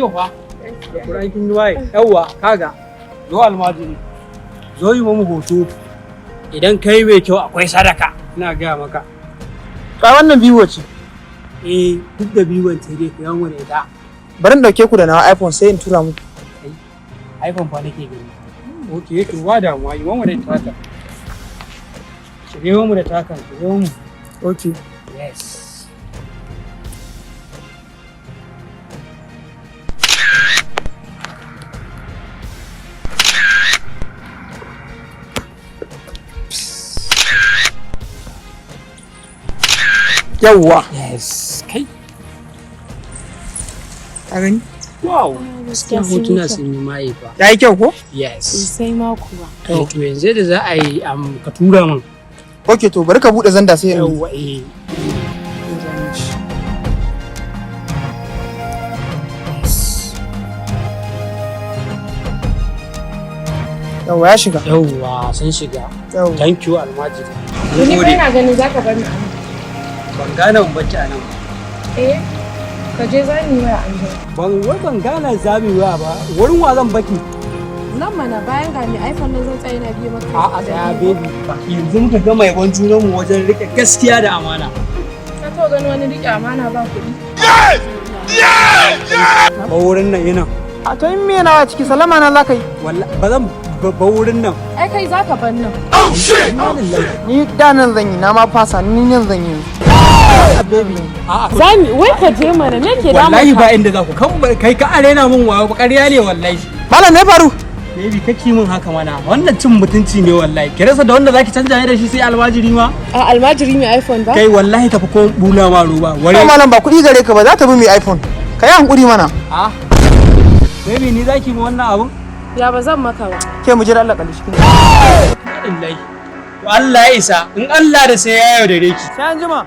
kyau fa. Alquran kin yi waye. Yawwa, kaga. Zo almajiri. Zo yi mu hoto. Idan kai mai kyau akwai sadaka. Ina gaya maka. Ka wannan Vivo ce. Eh, duk da biyuwan ce dai ka mu da ita. Bari in dauke ku da nawa iPhone sai in tura muku. iPhone fa nake gani. Ok, to ba damuwa, yi mu da ita haka. Shirye mu da takan, shirye mu. Okay. Yes. Yawwa. Yes. Kai. Ka gani? Wow. Gaskiya hotuna sun yi maye fa. Ya yi kyau ko? Yes. Sosai ma kuwa. To yanzu da za a yi ka tura min. Okay, to bari ka bude zanda sai in. Yawwa, eh. Yawwa, ya shiga. Yawwa, sun shiga. Yawwa. Thank you, almajiri. Ni fa ina ganin zaka bar ni a nan. Ban gane mun bacci a nan. Eh. Ka je za mu yi waya anjima. Ban wai ban gane zabi wa ba. Wurin wa zan baki? Nan mana bayan ga mai iPhone nan zan tsaya na biye maka. A'a, tsaya baby. Yanzu muka gama yabon junanmu wajen rike gaskiya da amana. Ka taɓa ganin wani riƙe amana ba kuɗi? Ba wurin nan yana. A to in me nawa ciki salama na zaka yi. Wallahi ba zan ba wurin nan. Ai kai zaka bar nan. Ni da nan zan yi, na ma fasa, ni nan zan yi. Baby. A'a. Zami wai ka je mana, me ke damun Wallahi ka? ba inda za ku kan kai ka arena min wayo, ƙarya ne wallahi. Malam, me faru? Baby, kake min haka mana, wannan cin mutunci ne wallahi. Ki rasa da wanda zaki canja ni da shi sai almajiri ma. A almajiri mai iPhone ba? Kai, wallahi tafi ko bula ma roba. Ko Ware. malam, ba kuɗi gare ka ba, za ta bi mai iPhone. Ka yi hankuri mana. Ah. Baby, ni zaki mu wannan abun? Ya ba zan maka ba. Ke, mu jira Allah kalli shi. Wallahi. To Allah ya isa, in Allah da sai ya yaudare ki. Sai an jima.